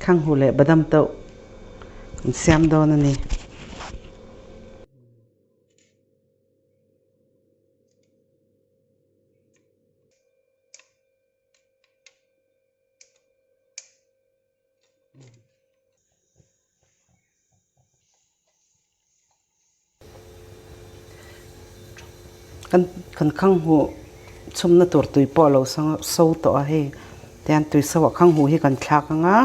Khanghu leh badam tauh kan siam dawn a ni. Kan kan khang hmuh chhumna tur tui pawh a lo so tawh a hei tihian tui so ah khang hmuh hi kan thlak ang a.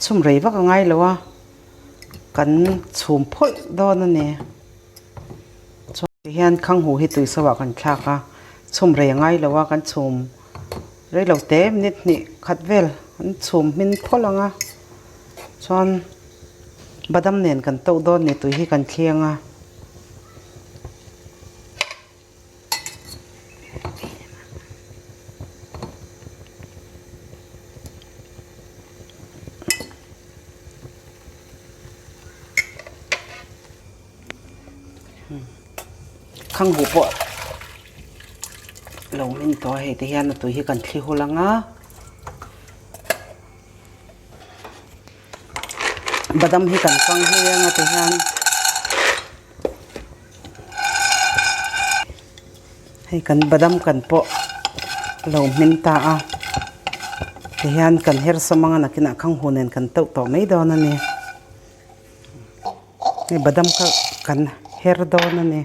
Chhum rei vak a ngai lo a kan chhum phawlh dawn a ni. Tihian khanghu hi tui so ah kan thlak a, chhum rei a ngai lo a, kan chhum rei lo te minute hnih khat vel an chhum hmin phawlh ang a, chuan badam nen kan tauh dawn ni tui hi kan thliang a. Khanghu pawh lo min tawh a hei te hian a tui hi kan thli hul ang a badam hi kan kang hle ang a ti hian hei kan badam kan pawh lo hmin ta a ti hian kan her sawm ang a nakinah khanghu nen kan tauh tawh mai dawn a ni. Hei badam kha kan her dawn a ni.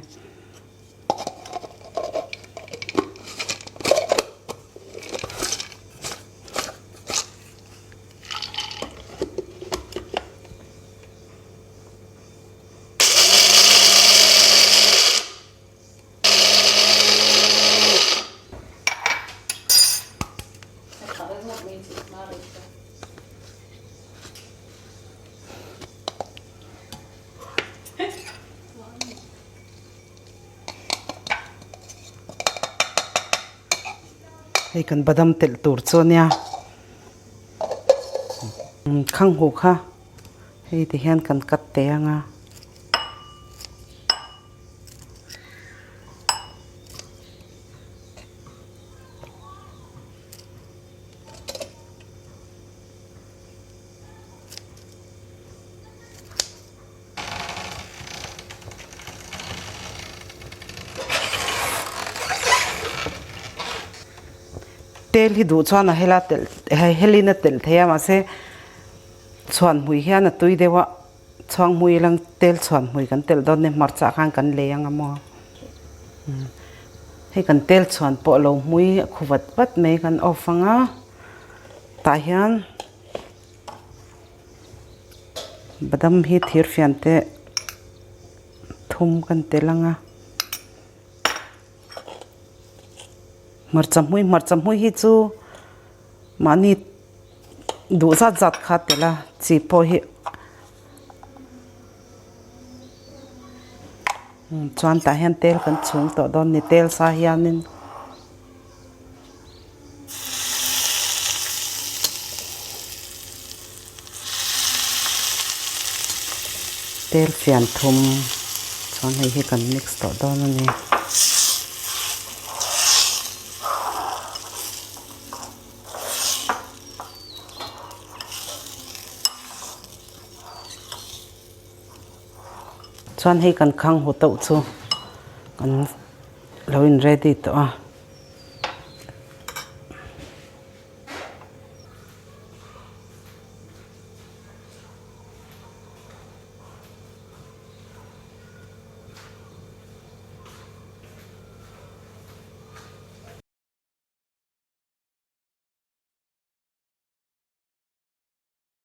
Hei kan badam telh tur chu ania khanghu kha hei ti hian kan cut teh ang a. Tel hi duh chuan a hela telh helin a telh thei a mahse chhuan hmui hian a tui deuh a chhuang hmui lang tel chhuan hmui kan telh dawn nia hmarcha khan kan lei ang a maw hei kan tel chhuan pawh lo hmui a khu vat vat mai kan off ang a tah hian. Badam hi thir fian te thum kan tel ang a hmarcha hmui hmarcha hmui hi chu mahni duh zat zat kha a tel a chi pawh hi chuan tah hian tel kan chhum tawh dawn a ni tel sa hianin. Tel fian thum chuan hei hi kan mix tawh dawn a ni. Chuan hei kan khang hu tauh chu kan lo in ready tawh a.